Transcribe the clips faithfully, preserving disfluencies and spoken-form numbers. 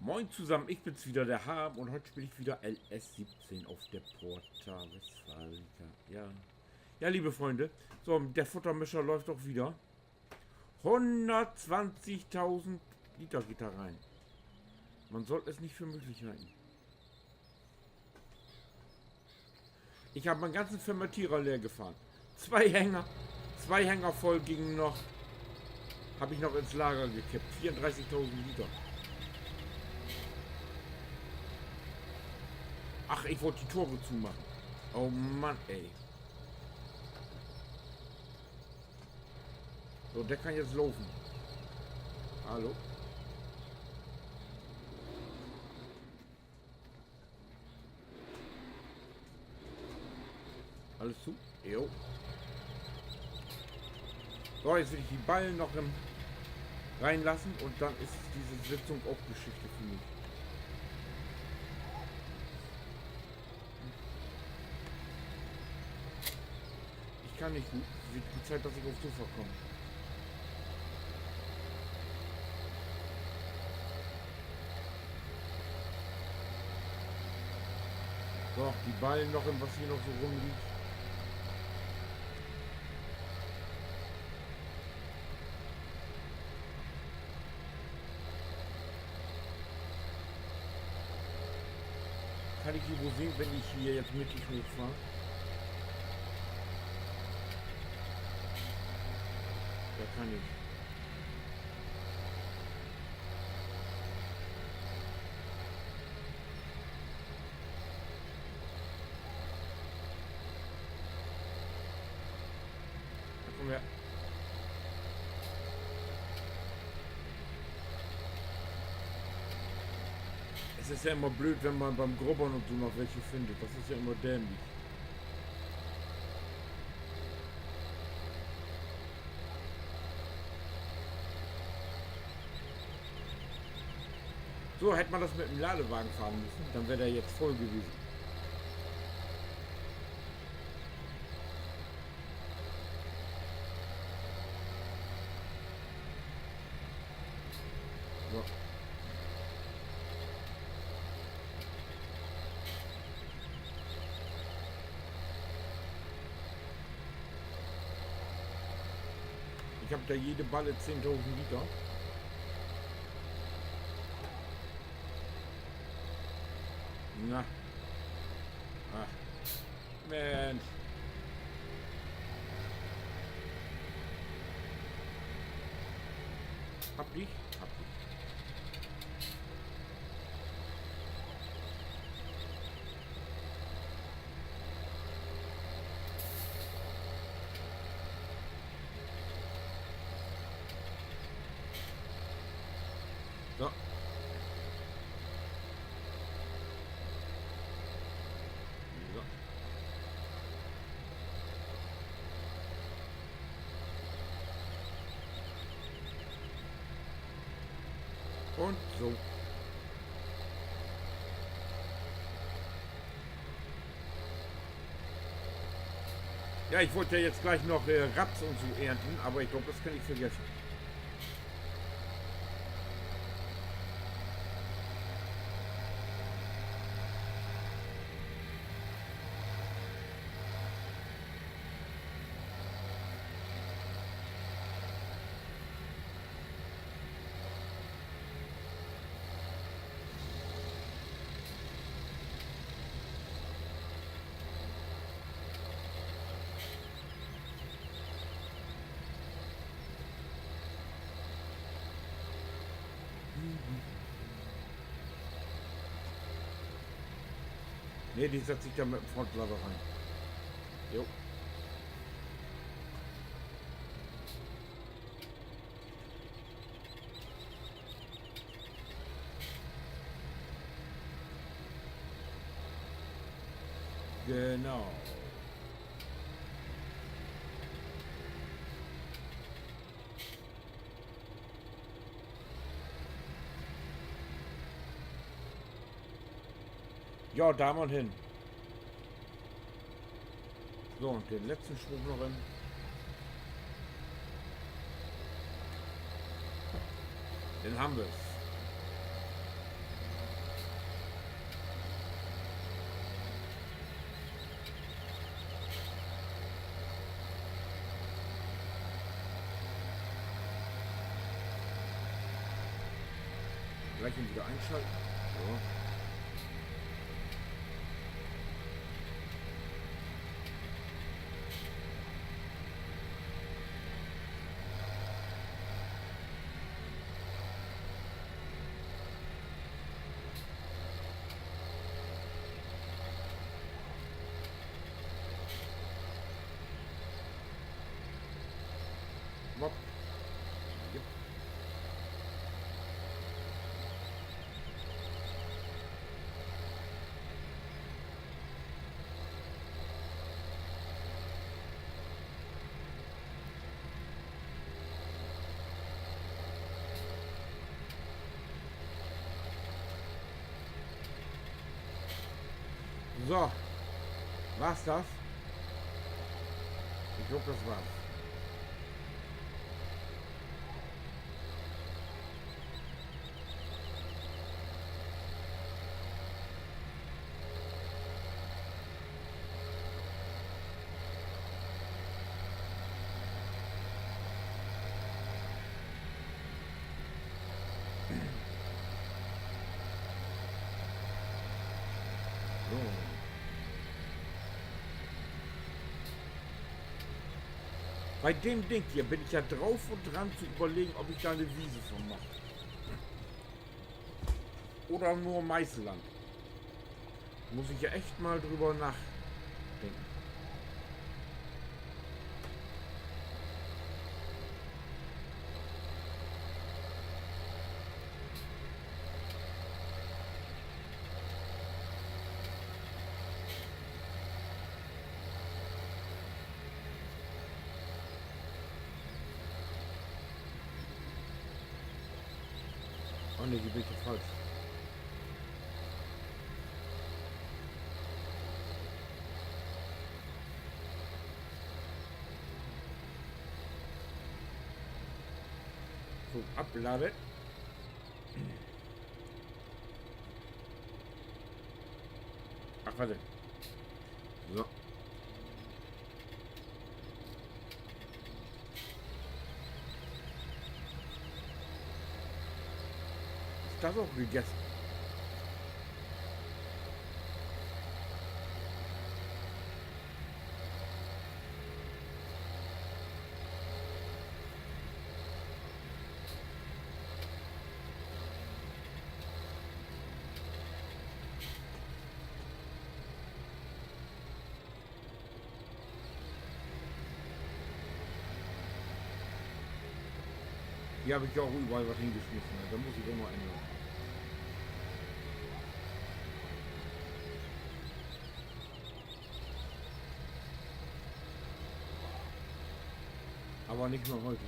Moin zusammen, ich bin's wieder, der Harm, und heute spiele ich wieder L S siebzehn auf der Porta Westfalica. Ja. Ja, liebe Freunde, so, der Futtermischer läuft auch wieder. Hundertzwanzigtausend Liter geht da rein. Man soll es nicht für möglich halten. Ich habe meinen ganzen Fermentierer leer gefahren. Zwei Hänger, zwei Hänger voll gingen noch, habe ich noch ins Lager gekippt. Vierunddreißigtausend Liter. Ach, ich wollte die Tore zumachen. Oh Mann, ey. So, der kann jetzt laufen. Hallo? Alles zu? Jo. So, jetzt will ich die Ballen noch im, reinlassen und dann ist diese Sitzung auch Geschichte für mich. Ich kann nicht, wird Zeit, dass ich auf Sofa komme. So, die Ballen noch, was hier noch so rumliegt. Kann ich hier wo sehen, wenn ich hier jetzt mittig hochfahre? Ja, kann ich. Da kommen wir. Es ist ja immer blöd, wenn man beim Grubbern und so noch welche findet. Das ist ja immer dämlich. So, hätte man das mit dem Ladewagen fahren müssen, dann wäre der jetzt voll gewesen. So. Ich hab da jede Balle zehntausend Liter. Na. Ach. Mensch. Hab dich? Hab dich. So. So. Und so. Ja, ich wollte ja jetzt gleich noch, äh, Raps und so ernten, aber ich glaub, das kann ich vergessen. Nee, die setzt sich ja mit dem Frontlader rein. Jo. Genau. Ja, da mal hin. So, und den letzten Schwung noch in. Den haben wir's. Mikrofon wieder einschalten. So. Hopp. Jupp. So. War's das? Ich glaub, das war's. So. Bei dem Ding hier bin ich ja drauf und dran zu überlegen, ob ich da eine Wiese von mache. Oder nur Maisland. Muss ich ja echt mal drüber nachdenken. Oh nee, hier bin ich ja falsch. So, abladen. Ach, warte. So. Is dat ok gegessen? Hier hab ik ja ok överall wat hingeschmissen, ne? Dor mutt ik ok noch ännern. Aver nich mehr hüüt.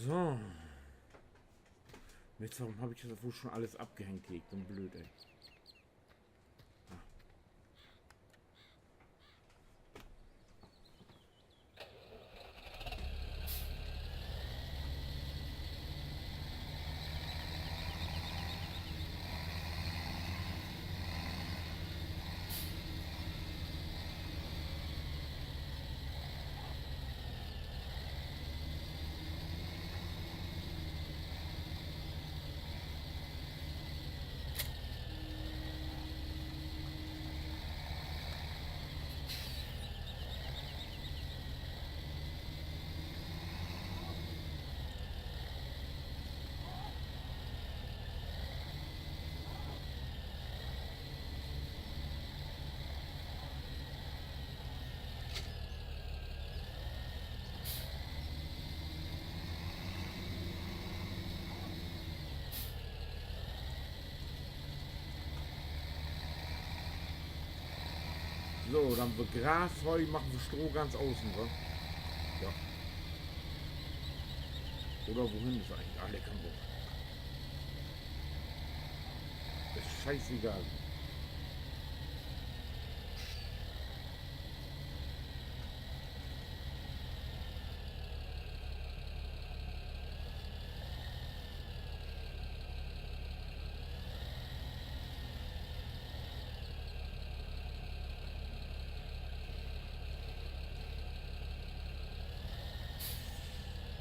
So. Mensch, warum hab ik dat woll schon allens afhängt hier? Ik bün blööd, ey. So, denn wi Gras, Heu, maakt wi Stroh ganz außen, wa? Ja. Oder wohin is egentlich? Ah, lecker, Mann. Is scheißegal.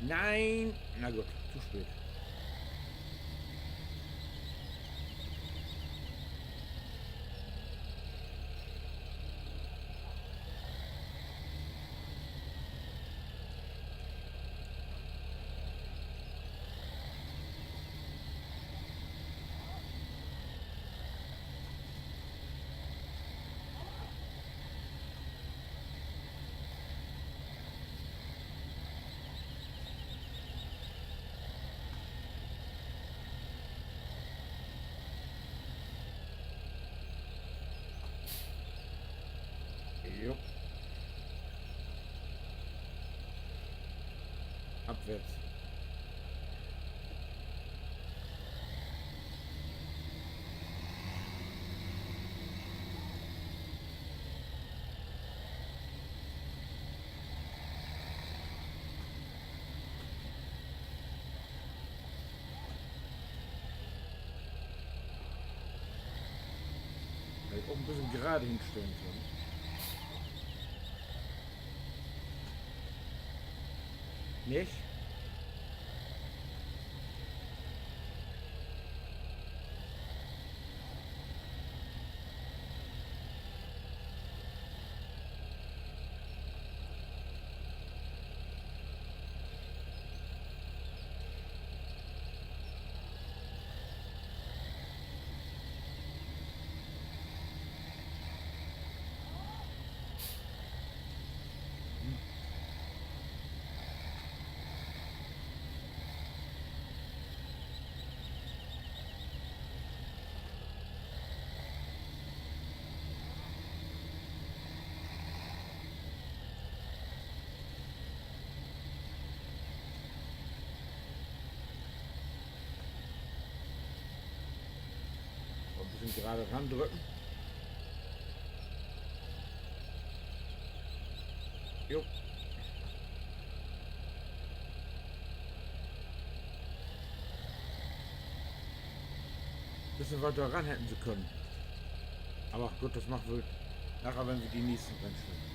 Nein! Na gut, zu spät. Jo. Abwärts. Harr ik ok en beten graad henstellen kunnt. Nich? Noch en beten graad randrücken. Jo. Beten wat dor ran hätten se kunnen. Aver goot, dat maakt wi naher, wenn wi de neegsten rinstellen.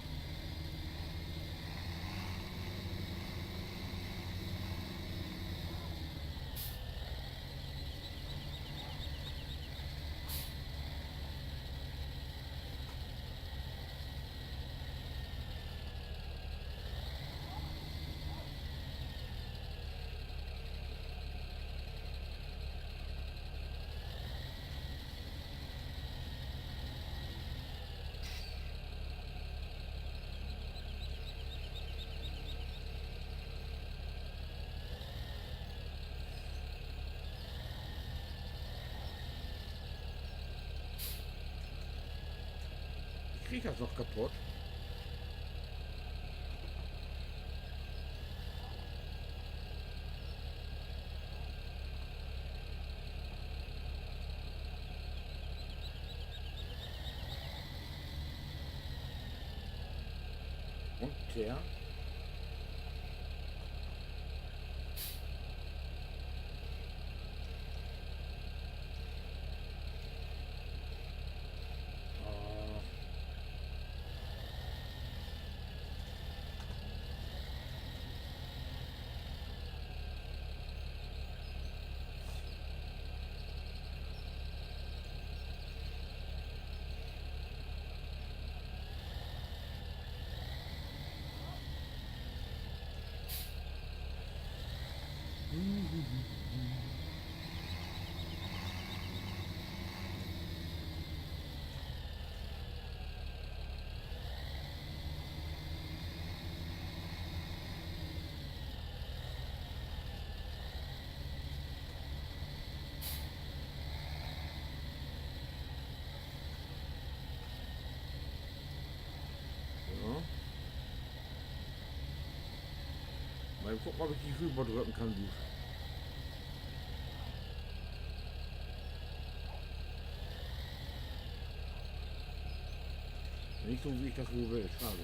Ik krieg dat noch kaputt. Un der? Ah. So. Mal gucken, of ik de röver drücken kann, du. Nich so, wie ik dat woll will. Schade.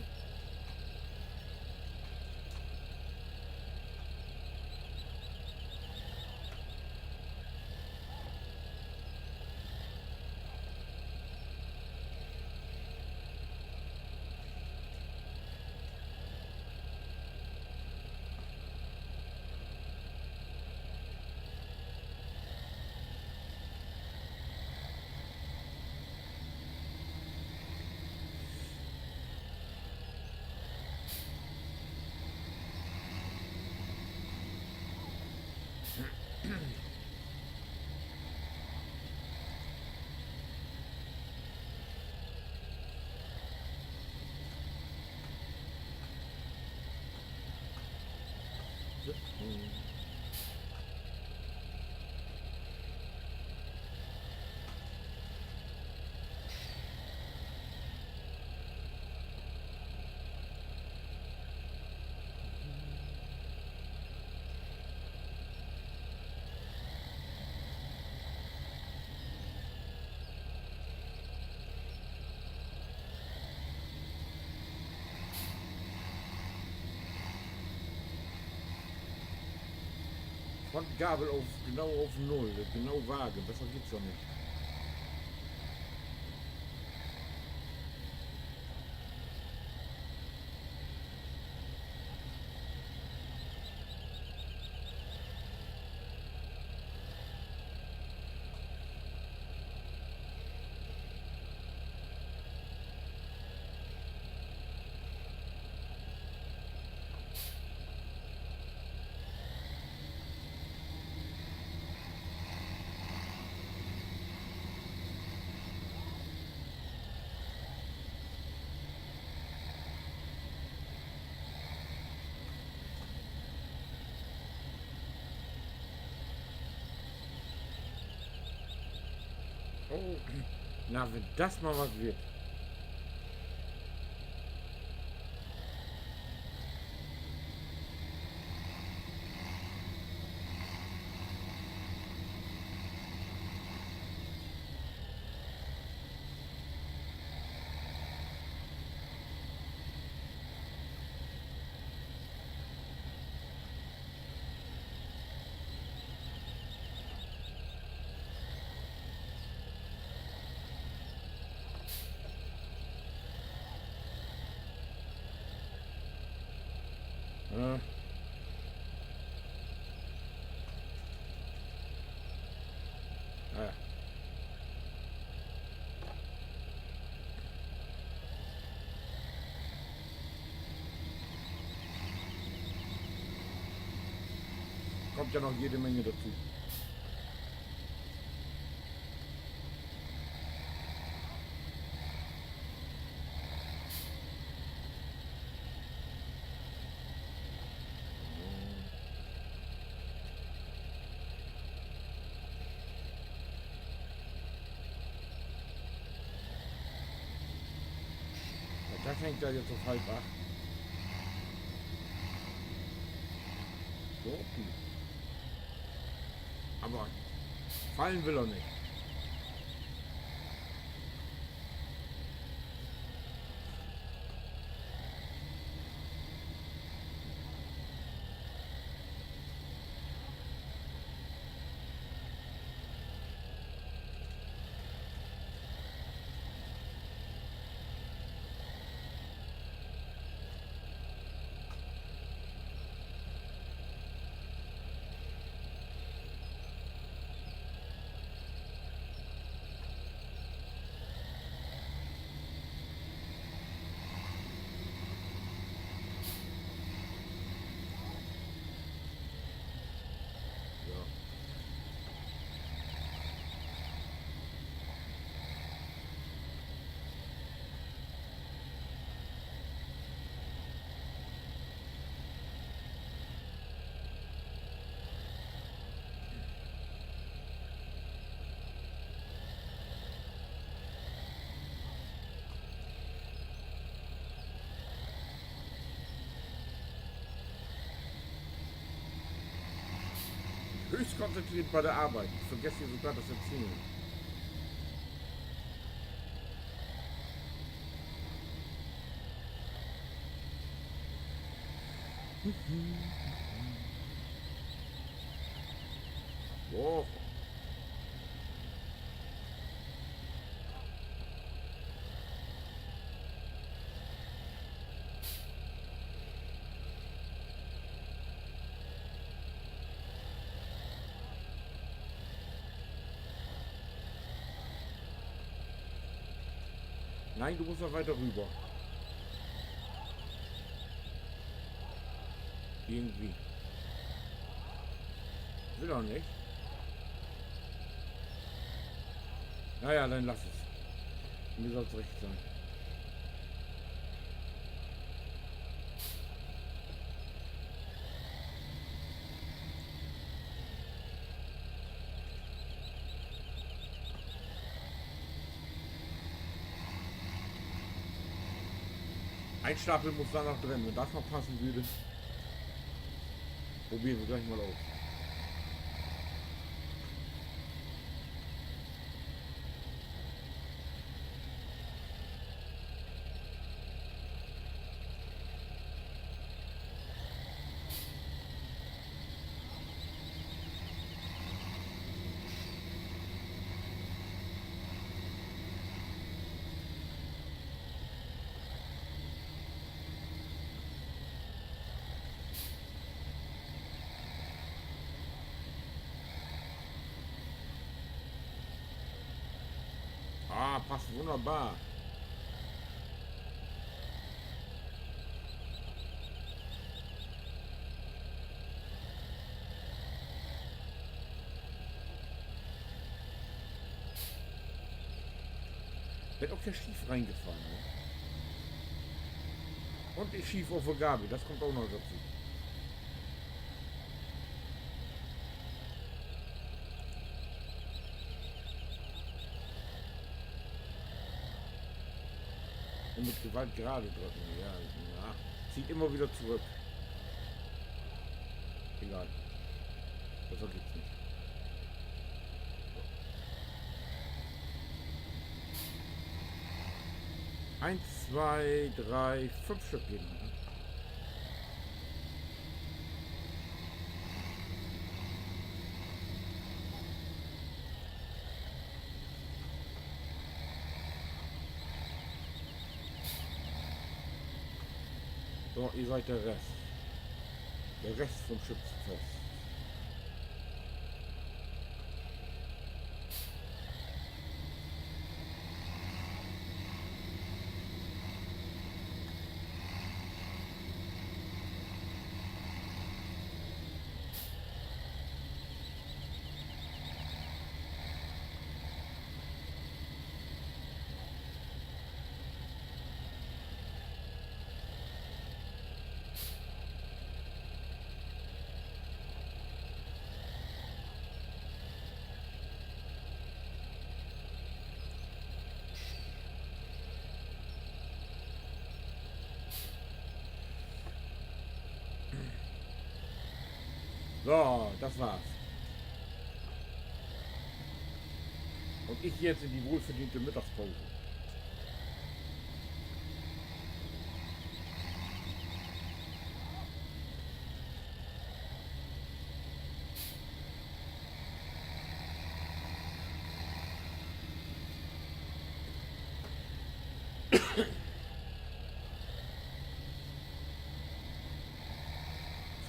Von Gabel auf, genau auf Null, genau Waage, besser geht's doch nich. Oh, na, wenn das mal was wird. Ja. Ja. Kommt ja noch jede Menge dazu. Ja, dat fängt ja jetzt op halb acht. So, okay. Aber fallen will er nicht. Ja. Höchst konzentriert bei der Arbeit. Ich vergesse hier sogar das Erzählen. Boah. Nein, du musst noch weiter rüber. Irgendwie. Will er nicht. Na ja, dann lass es. Mir soll's recht sein. Een Stapel mutt dor noch drin, wenn dat noch passen wöör. Probeert wi glieks mal ut. Ah, passt wunnerbar. Bün ok hier schief ringefallen, ne? Un ik schief op de Gabel, dat kummt ok noch dorto. Un mit Gewalt grade drücken, ja, ja. Zieht immer wieder zurück. Egal. Besser geht's nicht. So. Eins, zwei, drei, fünf Stück gehen, ne? So, ihr seid der Rest. Der Rest vom Schützenfest. So, das war's. Und ich jetzt in die wohlverdiente Mittagspause.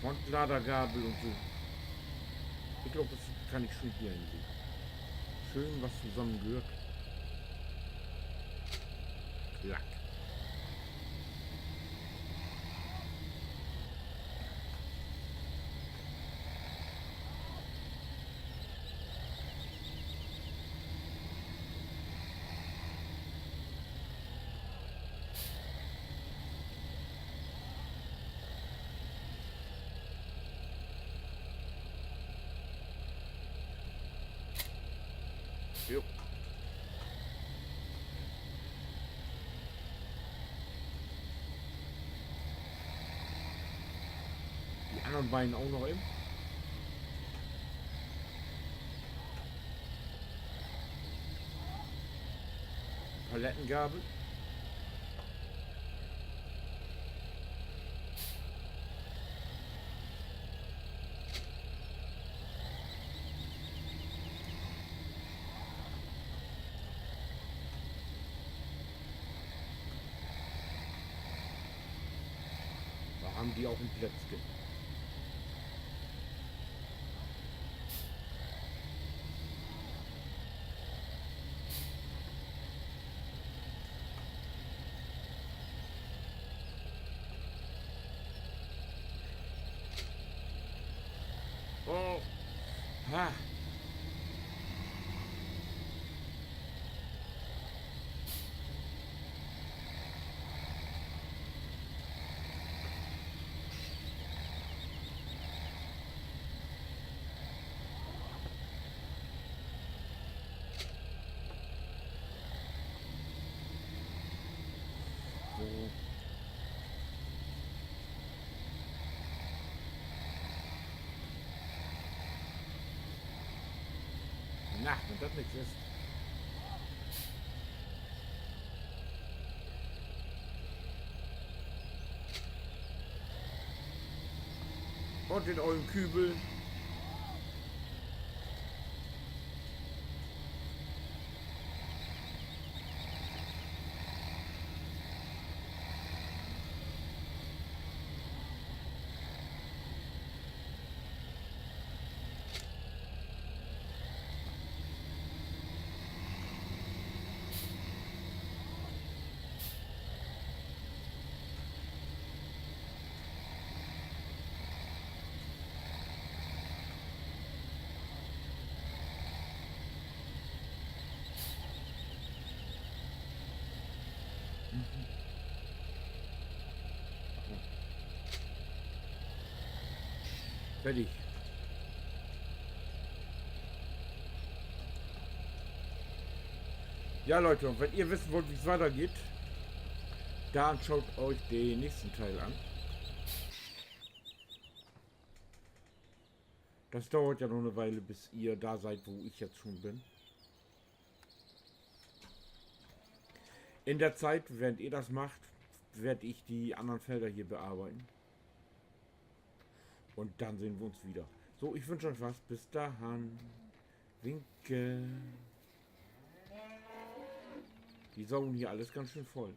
Frontladergabel und so. Ich glaub, das kann ich schön hier hinlegen. Schön was zusammengehört. Klack. Jo. De annern beiden ok noch in. Palettengabel. Dor hebbt wi ok en Plätzken. Oh. Ha. So. Na, wenn dat nix is. Un den ollen Kübel. Fertig. Ja, Leute, und wenn ihr wissen wollt, wie es weitergeht, dann schaut euch den nächsten Teil an. Das dauert ja noch eine Weile, bis ihr da seid, wo ich jetzt schon bin. In der Zeit, während ihr das macht, werde ich die anderen Felder hier bearbeiten. Und dann sehen wir uns wieder. So, ich wünsche euch was. Bis dahin. Winke. Die saugen hier alles ganz schön voll.